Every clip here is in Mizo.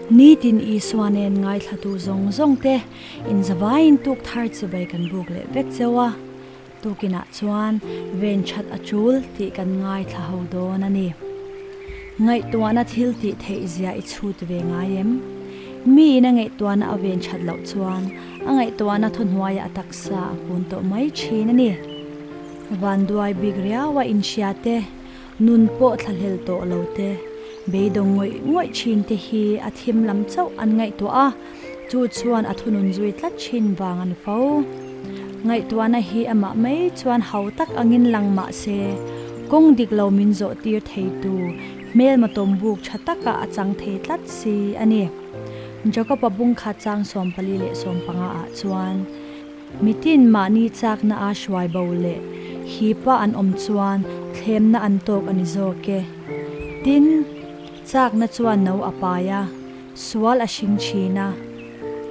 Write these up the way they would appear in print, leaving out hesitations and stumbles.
Nitin Isua nen ngaithlatu zawng zawng te inzavaiin tuk thar chibai kan buk leh vek cheu a, tukinah chuan ven that a tul tih kan ngaithla ho dawn a ni. Ngaihtuahna thil tih theih zia i chhut ve ngai em? Miin a ngaihtuahna a ven that loh chuan a ngaihtuahna thuhnuaiah a taksa a kun tawh mai thin a ni. Vanduai bik riaua inhria te, nun pawh thlahlel tawh lo te, beidawng ngawih ngawih thin te hi a thim lam chauh an ngaihtuah a, chu chuan a thunun zui tlat thin vang a ni fo. Ngaihtuahna hi amah mai chuan hau tak angin lang mah se, kawng dik lo min zawh tir theitu hmelma tawmbuk tha takah a chang thei tlat si a ni. Jakob-a bungkhat chang 44 ah chuan, Mitin mahni chakna a hruai bo leh hipa an awm chuan thlemna an tawk a ni zawk e. Tin, chakna chuan no a pai a, sual a hring thin a.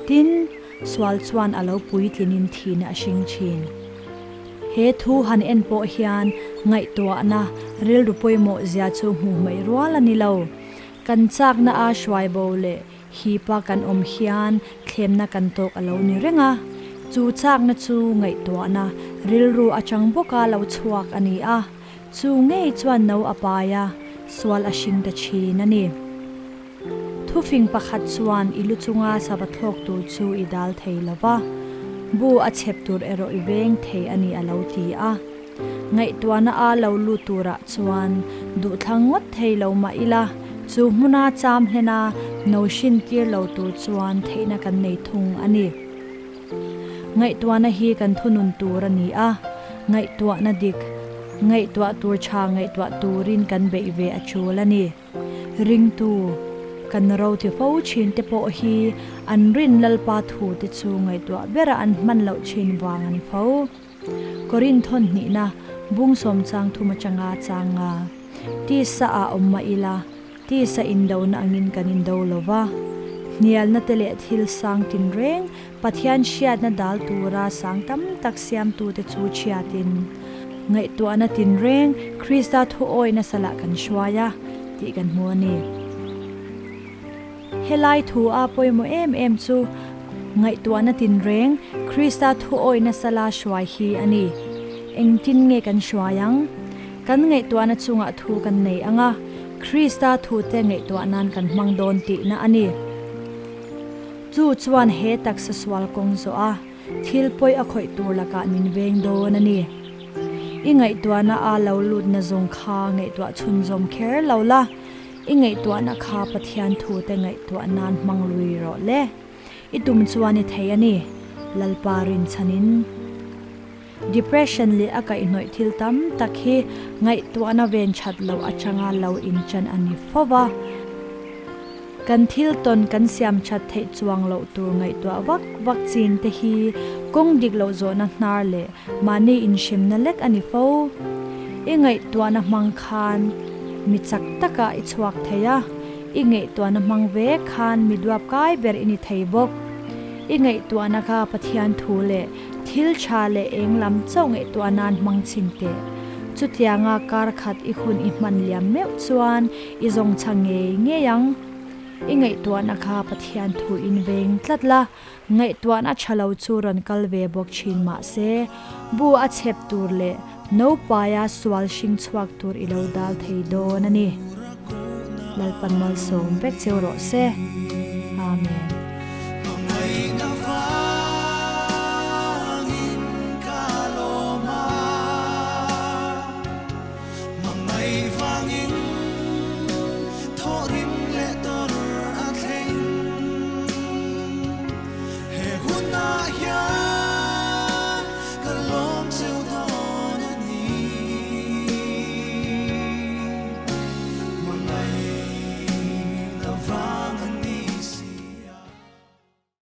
Tin, sual chuan a lo puitlinin thihna a hring thin. He thu han en pawh hian ngaihtuahna rilru pawimawh zia chu hmuh hmaih rual a ni lo. Kan chakna a hruai bo leh Hipa kan awm hian thlemna kan tawk a lo ni reng a, chu chakna chu ngaihtuahna rilru atang bawka lo chhuak a ni a, chu ngei chuan no a pai a, sual a hring ta thin a ni. Thufing pakhat chuan i lu chunga sava thlawk tur chu i dal thei lo va, bu a chhep tur erawh i veng thei a ni a lo ti a. Ngaihtuahna a lo lut turah chuan duhthlang ngawt thei lo mah ila, chu hmuna cham hlena no hrin tir lo tur chuan theihna kan nei thung a ni. Ngaihtuahna hi kan thunun tur a ni a, ngaihtuahna dik, ngaihtuah tur tha ngaihtuah turin kan beih ve a tul a ni. Ringtu, kan ro ti fo thin te pawh hi an rin Lalpa thu te chu ngaihtuah bera an hman loh thin vang a ni fo. Korin thawn hnihna bung sawm chang thum atanga chang nga. Tisa ah awm mah ila, tisa indona angin kan indo lo va. Hnialna te leh thil sang tinreng Pathian hriatna dal tura sang tam tak siamtute chu chhiatin, ngaihtuahna tinreng Krista thuawi nasa lah kan hruai a, tih kan hmu a ni. Helai thu a pawimawh em em chu ngaihtuahna tinreng Krista thuawi nasa la hruai hi a ni. Engtin nge kan hruai ang? Kan ngaihtuahna chungah thu kan nei ang a, Krista thute ngaihtuah nan kan hmang dawn tihna a ni. Chu chuan he taksa sual kawng zawh a, thil pawi a khawih tur lakah min veng dawn a ni. I ngaihtuahna a lo lutna zawng kha ngaihtuah chhunzawm kher lo la, I ngaihtuahna kha Pathian thute ngaihtuah nan hmang lui rawh le. I tum chuan i thei a ni, Lalpa rinchhanin. Depression leh a kaihhnawih thil tam tak hi ngaihtuahna ven that loh atanga lo inchan a ni fo va. Kan thil tawn kan siam that theih chuang loh tur ngaihtuah vak vak chin te hi kawng dik loh zawhna hnar leh Mahni inhremna lek a ni fo. I ngaihtuahna hmang khan mi chak takah i chhuak thei a, i ngaihtuahna hmang ve khan mi duap kai ber i ni thei bawk. I ngaihtuahna kha Pathian thu leh thil tha leh eng lam chauh ngaihtuah nan hmang chhin teh. Chutianga kar khat i hun i hman liam meuh chuan i zawng chha ngei ngei ang. I ngaihtuahna kha Pathian thu in veng tlat la, Ngaihtuahna tha lo chu rawn kal ve bawk thin mah se, bu a chhep tur leh naupaia sual hring chhuak tur i lo dal thei dawn a ni. Lalpan malsawm vek cheu rawh se. Amen.